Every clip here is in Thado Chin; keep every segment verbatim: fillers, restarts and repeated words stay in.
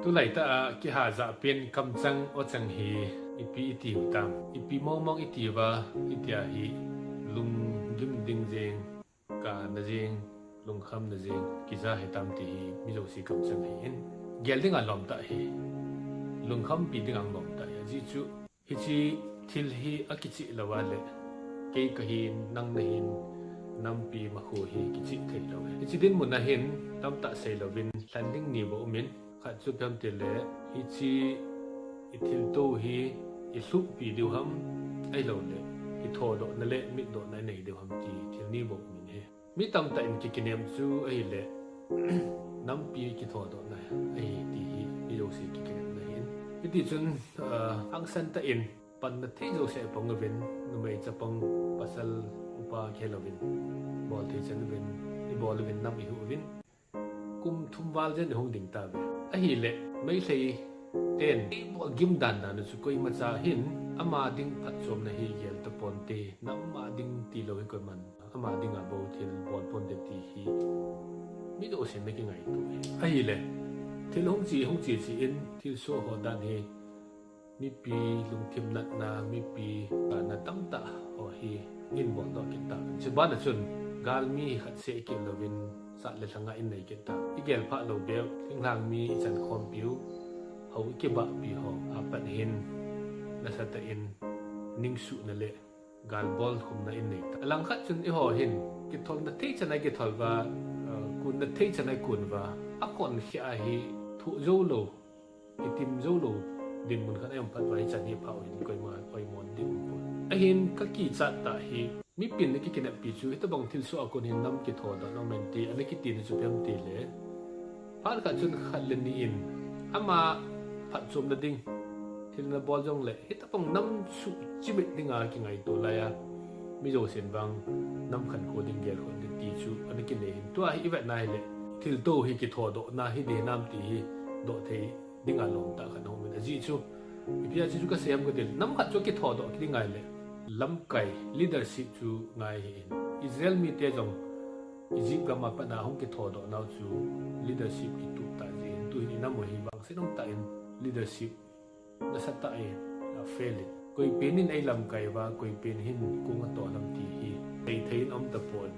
Tulai ta a kihajah pen kamchang ochang hi ipi iti u tam. Ipi mongmong iti uva, itia hi lunggim ding jeng, kana jeng, lungkhamna jeng, kija hitam ti hi mi jouse kamchang hi in. Gel dinga lom ta hi. Lungkhampi dinga lom ta hi. Ajeh chu, hiche thil hi akicheh lou a le, kei kahin, nang nahin, nampi makhu hi kicheh thei lou hi. Hiche dinmun a hin, tamtah sei louvin, lhan ding ni bou um in, khat chu ipi ham tile, hiche i thilto hi i lhuhpi diu ham, ahilouleh i thodohna le mitdohna i nei diu ham ti thil ni bou um in hi. Mi tamtah in kikinem chu ahile, nampi kithodohna ahi ti hi mi jouse kikinepna ahin. Hiti chun, ah, hangsan tah in panna thei jouse pang uvin, numei chapang pasal upa khel uvin, bol thei chan uvin, i bol uvin, nam i huh uvin. Kum thum val jen i hung ding tauve. Ahile, Meitei ten, eibol gim dan dan u chu koimacha hin, ama ding phatchomna hi gel taponte, nam a ding tilou hi koiman, ama dinga bou thil bol ponte ti hi mi jousen ana kingaito e. Ahile, thil hung che, hung che che in, thilsoh ho dan hi, mipi lungthim natna, mipi kana tamtah ho hi in boldoh kit tauvin. Chubana chun, galmi khat seh kit louvin, sat le lhanga in nei kit tau. I gelphah lou bep, thinglhang mi i chankhompiu, hou i kibahpi ho, apat hin, nasatah in, ningsuhna le, galbol khumna in nei ta. Alangkhat chun eiho hin, kitholna thei chan a kithol uva, uh, kunna thei chan a kun uva, akhonkhia hi thoh joulou, kitim joulou, dinmun khat a i um phat uva hichan hi pha u hin koima oimo ding umpon. Ahin kakichat tah hi, mipin ana kikineppi chu, hitobang thilsoh a kon hin nam kithodoh nom inte, ana kitina chu ipi ham tile, phat khat chun khat le ni in, ama phatchomna ding thil nabol jongle, hitobang nam suhchimit dinga kingaito laiya, mi jousen vang nam khankho ding gelkhoh ding ti chu ana kinei hin. Tua hi i vetna hile, thilto hi kithodohna hi dinam ti hi doh thei dinga lom tah khat ana um in. Ajeh chu, ipi a chu kasei ham katile, nam khat chu kithodoh kit ding ahile, lamkai, leadership chu ngai ahin. Israel mite jong Egypt gam a pat a hung kithodoh nau chu leadership kitup tah jeh hin, tuhin i nam u hi vangset umtah in leadership nasatah in a fail in. Koipen in eilamkai uva, koipen hin kong atol ham ti hi seithei in aum tapon.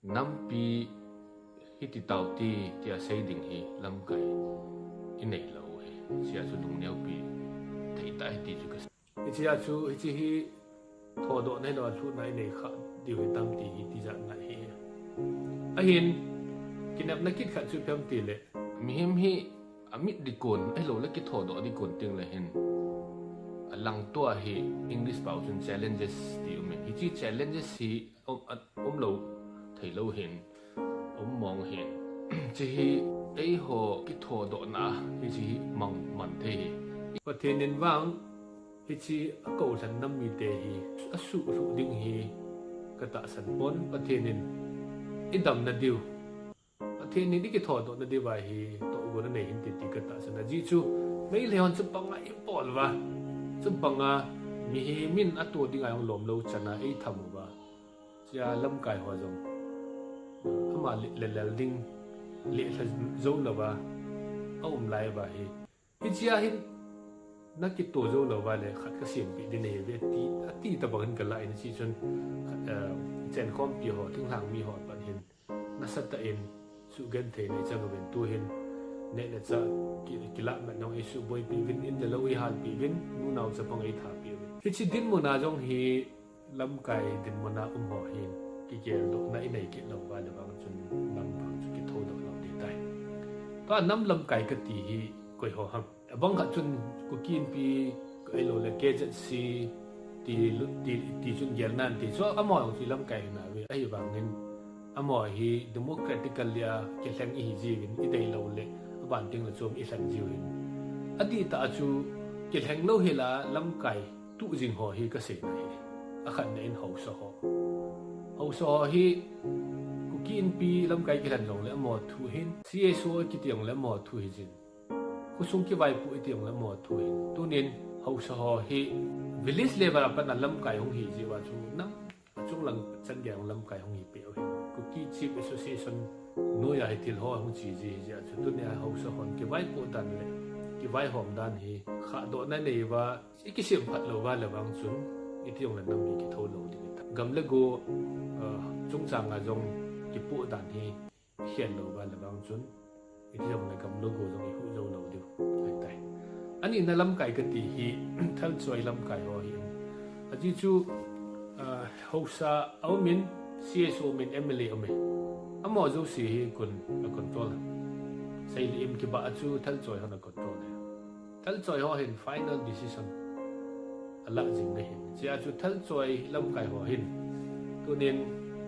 Nampi hiti taute tia sei ding hi lamkai i neilou hi. Hichea chu lungneopi thei tah hiti chu kasei. Hichea chu, hiche hi thodohna hilou a lhuhna i nei kha diu hitam ti hi tijat ngai hi. Ahin, kinepna kit khat chu ipi ham tile, mihem hi amit ding kon, ahiloule kithodoh ding kon tengle hin, alangtoa hi English pao chun challenges ti um in. Hiche challenges hi um, a, umlou theilou hin, um mong hin. Hiche hi eiho kithodohna hiche hi mang man thei hi. Pathen in vang hiche akoulhen nam mite hi asuhlhuh ding hi katahsan pon. Pathen in i damna diu, Pathen in i kithodohna diuva hi tohgon anei hinte ti katahsan. Ajeh chu Meitei hon chubanga i bol uva, chubanga mihem in ato dinga jong lomlou chana eitham uva, hichea lamkai ho jong ama le, lelel ding, lelha joulouva aum lai uva hi, hichea hin nakito joulou uva le khat kasempeh ding nahiuve ti, ati tobang hin kalah in, hiche chun, eh, chenkhompi ho, thinglhang mi ho apat hin nasatah in suhgenthei nei chang uvin, tuhin neh le chah ki, kilah mat jong eisuhboipi uvin, in le lou eihalpi uvin, nu nao chapang eithapi uvin. Hiche dinmun a jong hi lamkai dinmun a um ho hin kigeldohna i nei kit lou uva le vang chun nam vang chu kithodoh lou ding tai. Tua nam lamkai kati hi koiho ham? Abang khat chun Kuki Inpi ahiloule K Z C ti, ti, ti chun gel nan ti chu amaho jong chu lamkai hinauve, ahivangin amaho hi democratically a kilheng ihi jiuvin, i deilou le aban tengle chom i lhen jiuvin. Adihtah a chu kilheng louhel a lamkai tuh jing ho hi kaseina hi. Akhatna in haosa ho. Haosa ho hi Kuki Inpi lamkai kilhen jongle amaho thu hin, C S O kiti jongle amaho thu hijin, khosung kivaipoh iti jongle amaho thu hin. Tunin haosa ho hi village level a pat a lamkai hung hi jeh uva chu nam achunglang chan gei a lamkai hung hipeh u hin. Kuki Chief Association noiya hi thil ho hung che ji hijeh a chu tunia haosa hon kivaipoh dan le kivaihom dan hi, khahdohna nei uva, i kisemphat lou uva le vang chun, iti jongle nam hi kitho lou ding ahitai. Gam le go, ah, chungchang a jong kipoh dan hi, i khel lou uva le vang chun, iti jongle gam le go jong i huh jou lou diu ahitai. Ani na lamkai kati hi, thalchoi lamkai ho ahin. Ajeh chu, ah, haosa aumin, C S O aumin, M L A aumin. Amaho jouse hi kon a control. Seilih im kibah a chu thalchoi hon a control e. Thalchoi ho hin final decision alah jing na hin. Chea chu thalchoi lamkai ho hin. Tunin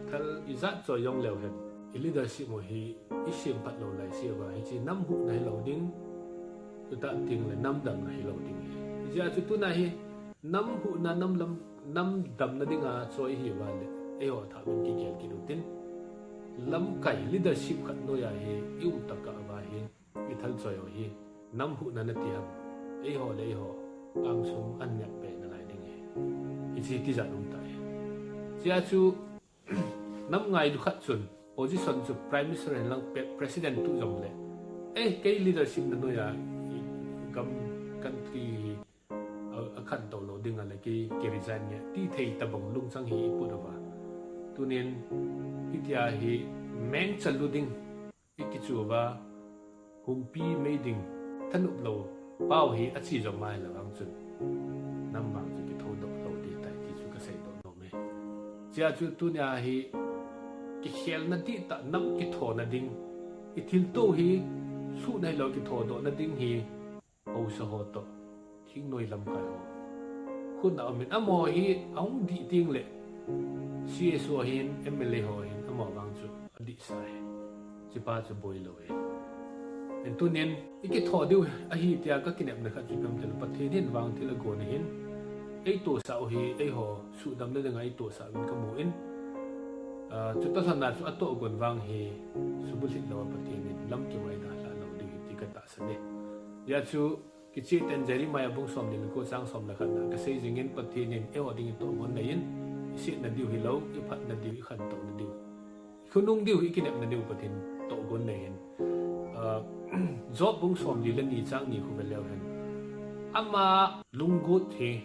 thal ijat choi jong leu hen, i leadership ho hi i semphat lou laise uva, hiche nam huhna hilou ding, chutah tengle nam damna hilou ding ahi. Chea chu tuna hi nam huhna, nam lam, nam damna dinga choi ihi uva le, eiho thah uvin kigel kit utin. Lamkai leadership khat noiya hi i um tokah uva hi, i thalchoi ho hi nam huhna nati ham, eiho le eiho angsung an neh be nalai ding ahi. Hiche tijat um tai. Chea chu nam ngailu khat chun, position chu Prime Minister hinlang pe-, President tu jongle, eh, kei leadership na noiya, i gam country hi, a, akhantou lou dinga le kei, kei resign nge, ti thei tobang lungchang hi i put uva. Tunin, hitia hi mengcha lu ding, i kichu uva, humpi mei ding, thanop lou pau hi ache jong mai le vang chun, nam vang chu kithodoh lou ding tai ti chu kaseidoh nom e. Chea chu tunia hi, kikhelna dihtah nam kithona ding, i thilto hi, suhna hilou kithodohna ding hi, haosa ho toh, thingnoi lamkai ho khut a umin, amaho hi ahung dih tengle, C S O hin, M L A ho hin, amaho vang chu adihsa ahi. Hichepa chu boi lou ahi. Tunin, i kitho diu ahi tia ka kinepna khat chu ipi ham itile, Pathen hin vang thil agon ahin, eitohsah u hi, eiho suhdamna dinga eitohsah uvin kamu in, ah, chutoh lhona chu atohgon vang hi, subulhit louva Pathen in lam kivaidalhah lou diu ahi ti katahsan e. Hijeh chun, kicheh tah in Jeremiah bung somni le ko chang som le khat na kasei jingin, Pathen in eiho dingin tohgon neiyin, i setna diu hilou, i phatna diu, i khantouna diu, i khonung diu, i kinepna diu Pathen tohgon neiyin. Ah, Job bung somli le ni chang ni khu veleu hen, ama lunggot hi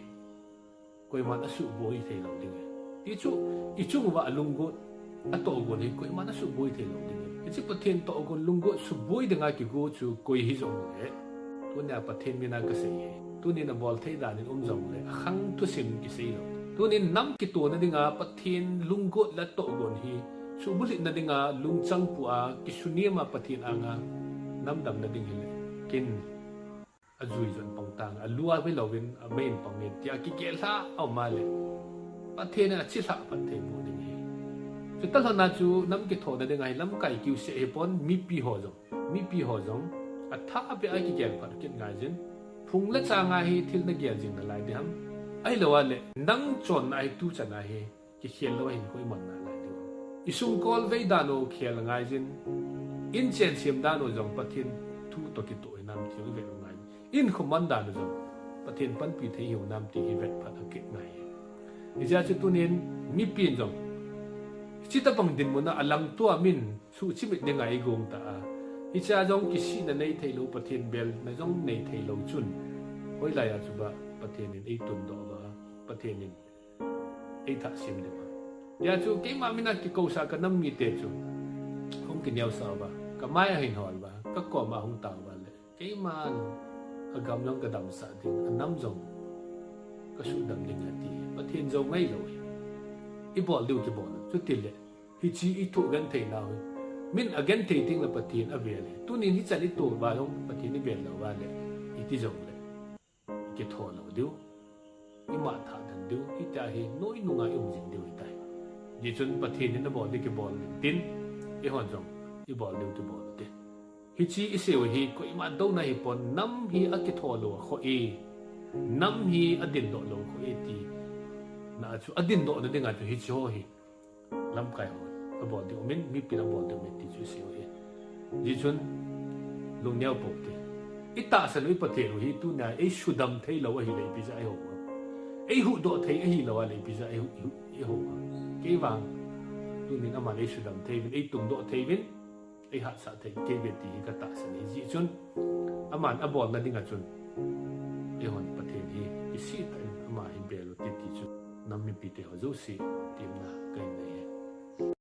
koiman asuhboi theilou ding ahi. Ti chu, i chung uva alunggot, atohgon hi koiman asuhboi theilou ding ahi. Hiche Pathen tohgon lunggot suboi dinga kigo chu koi hijongle, tunia Pathen mina kasei ahi, tunin abol thei danin um jongle, akhang thusim kisei lou. Tunin nam kitona dinga Pathen lunggot le tohgon hi subulhitna dinga lungchang pua, kisunema Pathen anga nam damna ding hile, kin ajui jong pang tang, alua ve louvin, amei in pang in, tia kigel lhah aum a le, Pathen in achilhah phat thei bou ding ahi. Chutoh lhona chu nam kithona dinga hi lamkai kiu seh hipon, mipi ho jong, mipi ho jong, athah beh a kigel phat kit ngai jin, phung le changa hi thil nagel jing nalai ding ham. Ahilou a le, nang chonna hi tuchan a hi, kikhel lou ahin koiman nalai diu. I sungkol vei dan u khel ngai jin, inchen sem dan u jong Pathen thu toh kitoh hinam ti u ivet u ngai. Inkho man dan u jong Pathen panpi thei hiu nam ti hi vet phat akit ngai. Hijeh chun tunin mipin jong, hiche tobang dinmun a alangto a min suhchimit dinga igong ta a, hichea jong kisihna nei theilou, Pathen belna jong nei theilou chun, hoilai a chu ba Pathen in eitundoh uva, Pathen in eithah sem ding ham. Hijeh chun keima mina kikousa kanam mite chu hung kineosah uva, kamai ahin hol uva, kakoma hung tao uva le, keiman agam jong kadamsah ding, anam jong kasuhdam ding ati. Pathen jou ngailou hi. Ibol diu kibol u. Chutile, hiche ithoh genthei nau hi, min agenthei tengle Pathen avel hi. Tunin hichan itoh uva jong Pathen ivel lou uva le, iti jongle, ikitho lou diu, imatthah den diu, hitia hi noinunga ium jing diu ahitai. Hijeh chun Pathen in abol diu kibol u tin, eihon jong ibol diu kibol u te. Hiche iseiu hi koima douna hipon, nam hi akitho lou akhoh e, nam hi adindoh lou akhoh e tina chu, adindohna dinga chu hiche ho hi lamkai hon abol diu umin, mipin abol diu umin ti chu iseiu hi. Hijeh chun lungneo pou te. Itahsan u i Pathen u hi tunia eisudam theilou ahile ipi jeh a eiho u ham? Eihuhdoh thei ahilou a le ipi jeh a eihu, eihu, eiho u ham? Kei vang tunin aman eisudam thei uvin, eitungdoh thei uvin, eihatsah thei kei uve ti hi katahsan e. Hijeh chun Aman abolna dinga chun eihon Pathen hi isih tah in ama hi bel u hite ti chu nam mipite ho jouse temna kahin nei.